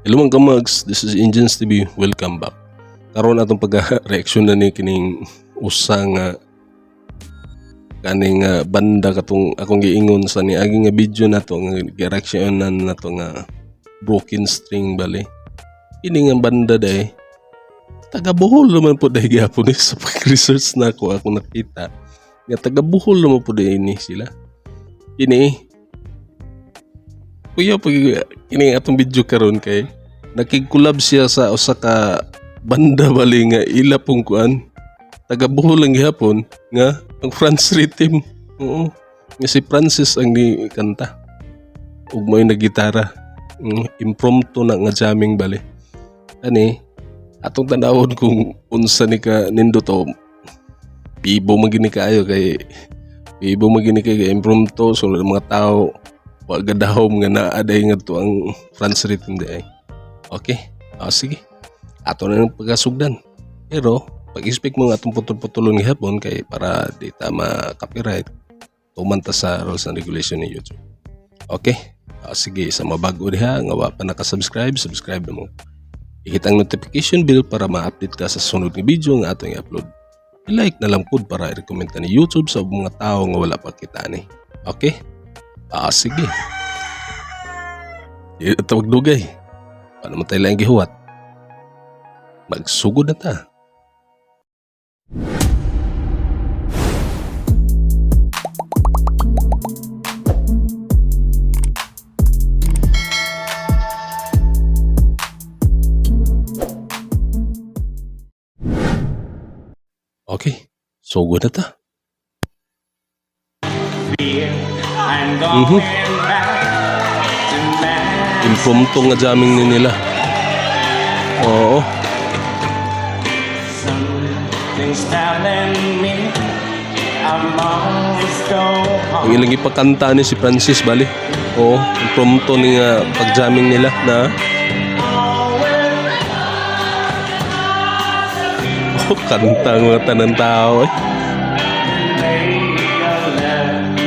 Hello mga kamags, this is Engines TV. Welcome back. Karon atong pag-reaction na ni kining usa nga kaning banda katong akong giingon sa niagi nga video nato nga gi-reactionan nato nga Broken String bali. Kini nga banda day taga Bohol naman po dahil gihapon ni sa pag-research na ako ako nakita nga taga Bohol naman po dahil ni sila. Kini kuya pag kini atong video karon kay nakig-collab siya sa usa ka banda bali nga ila pong kuan taga Bohol lang gihapon nga ang Franz Rhythm. Oo, nga si Francis ang ni kanta ug may nagitara. Impromptu na nga jamming bali ani atong tanawon kung unsa ni ka nindot o bibo man gini kaayo kay bibo man gini kay impromptu, so mga tao wa gadahom nga naa day ngadto ang Franz Rhythm day. Okay, sige, ato na ng pagkasugdan, pero pag-expect mo nga atong putol-putulon gihapon kay para di ta ma-copyright, tuman ta sa rules and regulation ni YouTube. Okay, sige, sa mabago diha nga wa pa naka-subscribe, subscribe na mo. I-hit ang notification bell para ma-update ka sa sunod nga video nga atong i-upload. I-like na lang pud para i-recommend ta ni YouTube sa mga tao nga wala pa kita ni. Okay? Sige. Di na ta magdugay. Paano man tayo lang gihuwat? Magsugod na ta. Okay, sugod na ta. I'm going back to Massachusetts. Impromptu nga jamming ni nila. Oo. Something's telling me I must go Ang on. ilang ipakanta ni si Francis bali. Oo, impromptu ni nga pag-jamming nila na oh, kanta ang mga tanan tao eh. Lay a left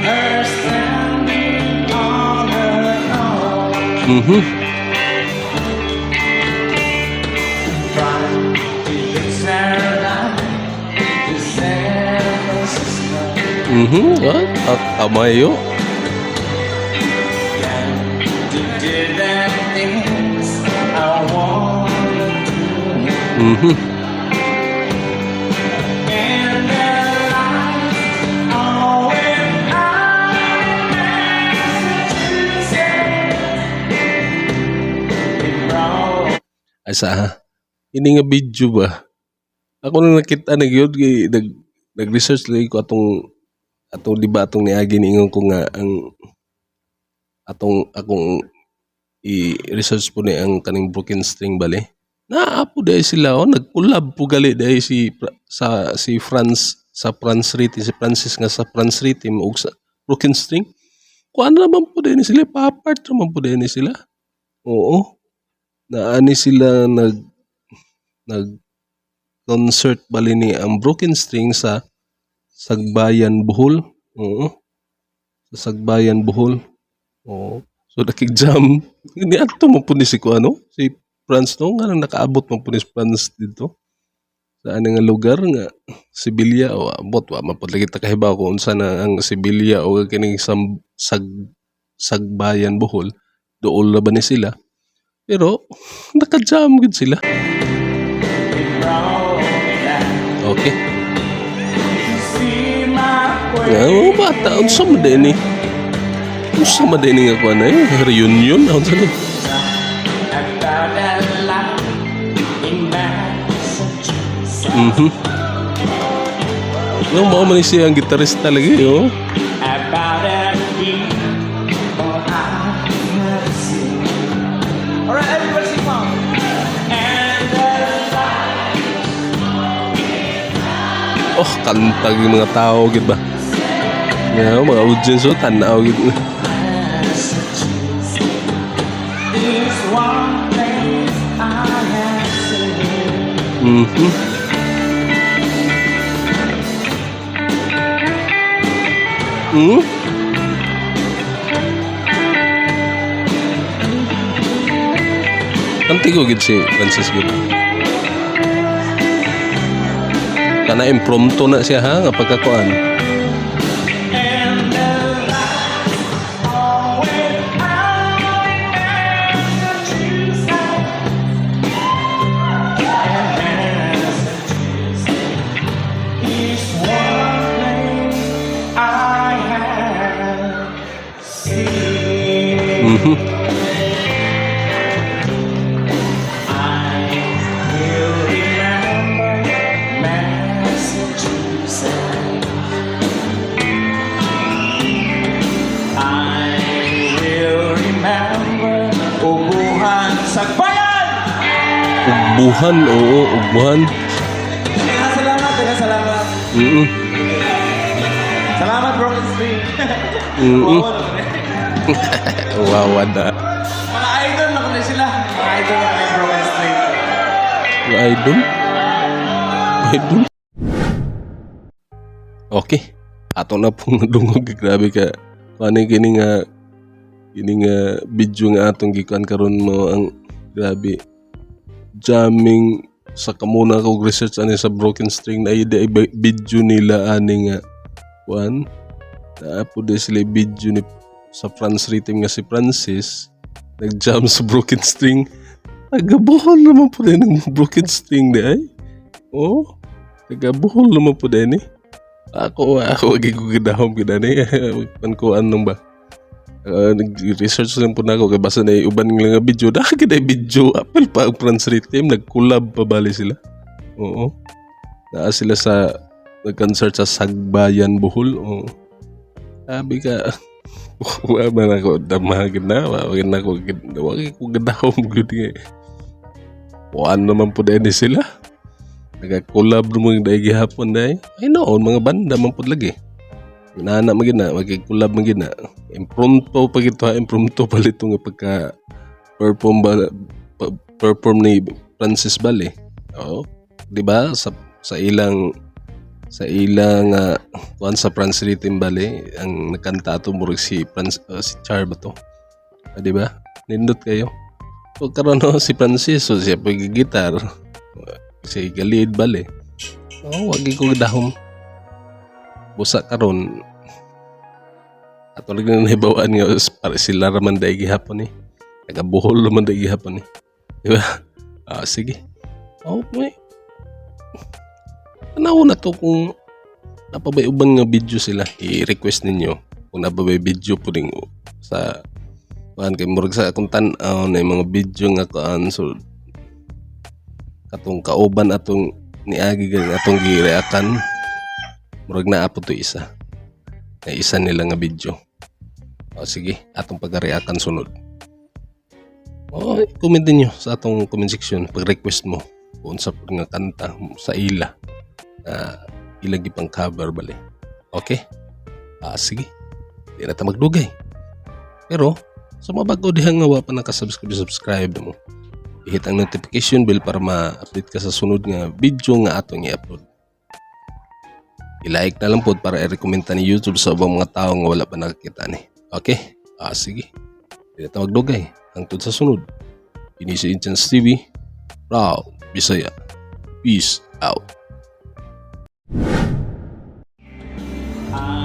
her standing on her own. Trying to use her life to San Francisco. Ah, tama yo. And to do the things I wanna do. And the lights all went out in Massachusetts. It brought Ay sa ha. Ini nga video ba? Ako na nakita na gyud kay nag-research lagi ko atong di ba atong niagi niingon ko nga ang atong akong i-research po ni ang kaning Broken String bali. Naa po dahil sila oh, nag-collab po gali dahil si sa si Franz sa Franz Rhythm, si Francis nga sa Franz Rhythm ug sa Broken String. Kuan naman po din sila, papart naman po din sila. Oo. Naani sila nag concert bali ni ang Broken String sa Sagbayan Bohol. Oo. Sa Sagbayan Bohol. Oo. So nakig-jam. Ni adto man po ni si kuano, si Franz no nga nang nakaabot man po ni si Franz dito. Sa ani nga lugar nga Sevilla o abot wa man pud lagi ta kahibaw kung unsa na ang Sevilla o kining Sagbayan Bohol. Duol na ba ni sila? Pero naka-jam gid sila. It brought me back Okay. to see my way. Nga, mga bata, unsa man din ni? Unsa man din ni nga kuan eh? Reunion, unsa ni? I found a life in Massachusetts. Yung mao man ni siya ang gitarista lagi, oh. About a people I have seen. All right, everybody sing along. And the light Oh, kanta gyud mga tao gid ba? Nga, mga audience oh, tan-aw gid. Massachusetts is one place I have seen. Kantigo gid si Francis gid. Kana impromptu na siya ha nga pagkakuan. And the lights all went out in Massachusetts. And Massachusetts is one place I have seen. I will remember Massachusetts. I will remember Ubuhan sa bayan! Ugbuhan, oo, ugbuhan. Salamat, salamat. Salamat, Broken String. Wawa na. Mga idol na ko na sila. Mga idol na ko na yung Broken String. Mga idol. Idol. Okay. Ato na pong nadungog. Grabe ka. Kuan kini nga video nga atong gikuan karon mo ang grabe jamming sa kamuna ko research ani sa Broken String na ida video nila ani nga kuan naa po di sila video ni sa France Rhythm nga si Francis nag-jam sa Broken String. Taga Bohol naman po din ang Broken String di ay. Oh, taga Bohol naman po din eh. Ako, wagi ko gidahom gid ani. Pankuan nung ba. Nag-research lang po na ako kay basta na uban nga video. Dahil gid ay video. Apil pa ang France Rhythm. Nag-collab pa bali sila. Oo. Naa sila sa nag-concert sa Sagbayan, Bohol. Oo. Sabi ka, wa man ako damagin na, wa man ako wa ko gidahom gud nga. Kuan naman po din sila. Nag-collab naman dahil gihapon dahil. Ay noon, mga banda man po lagi. Inana man gid na, magki-collab man gid na. Impromptu pa gito ha, impromptu pa ito nga pagka perform ba perform ni Francis Bale. Oo. 'Di ba? Sa ilang kuan sa France Rhythm Bale, ang nagkanta ato murag si Franz, si Char ba to? Ah, 'di ba? Nindot kayo. So karon no, si Francis so siya pag gitar. Si Galid bale. Oh, wagi ko dahom. Busa karon ato lagi na nahibawaan nga para sila raman dai gihapon eh. Taga Bohol raman dai gihapon eh. Di ba? Ah, sige. Oh, may tanaw na to kung napabay uban nga video sila, i-request ninyo kung napabay video po ding sa kuan kay murag sa akong tan-aw na yung mga video nga kuan, so katong kauban atong niagi ganing atong gireakan, murag naa po to isa na isa nila nga video. O sige, atong pagreakan sunod. O comment ninyo sa atong comment section pag request mo kung unsa pud nga kanta sa ila na ilang gipang cover bali. Okay, ah, sige, di na ta magdugay. Pero sa mga bago diha nga wa pa nakasubscribe, subscribe na mo. I-hit ang notification bell para ma-update ka sa sunod nga video nga atong i-upload. I-like na lang po para i-recommend ta ni YouTube sa ubang mga tao nga wala pa nakakita ni. Okay? Ah, sige. Di na ta magdugay. Hangtod sa sunod. Ini si Inchance TV. Proud Bisaya. Peace out. I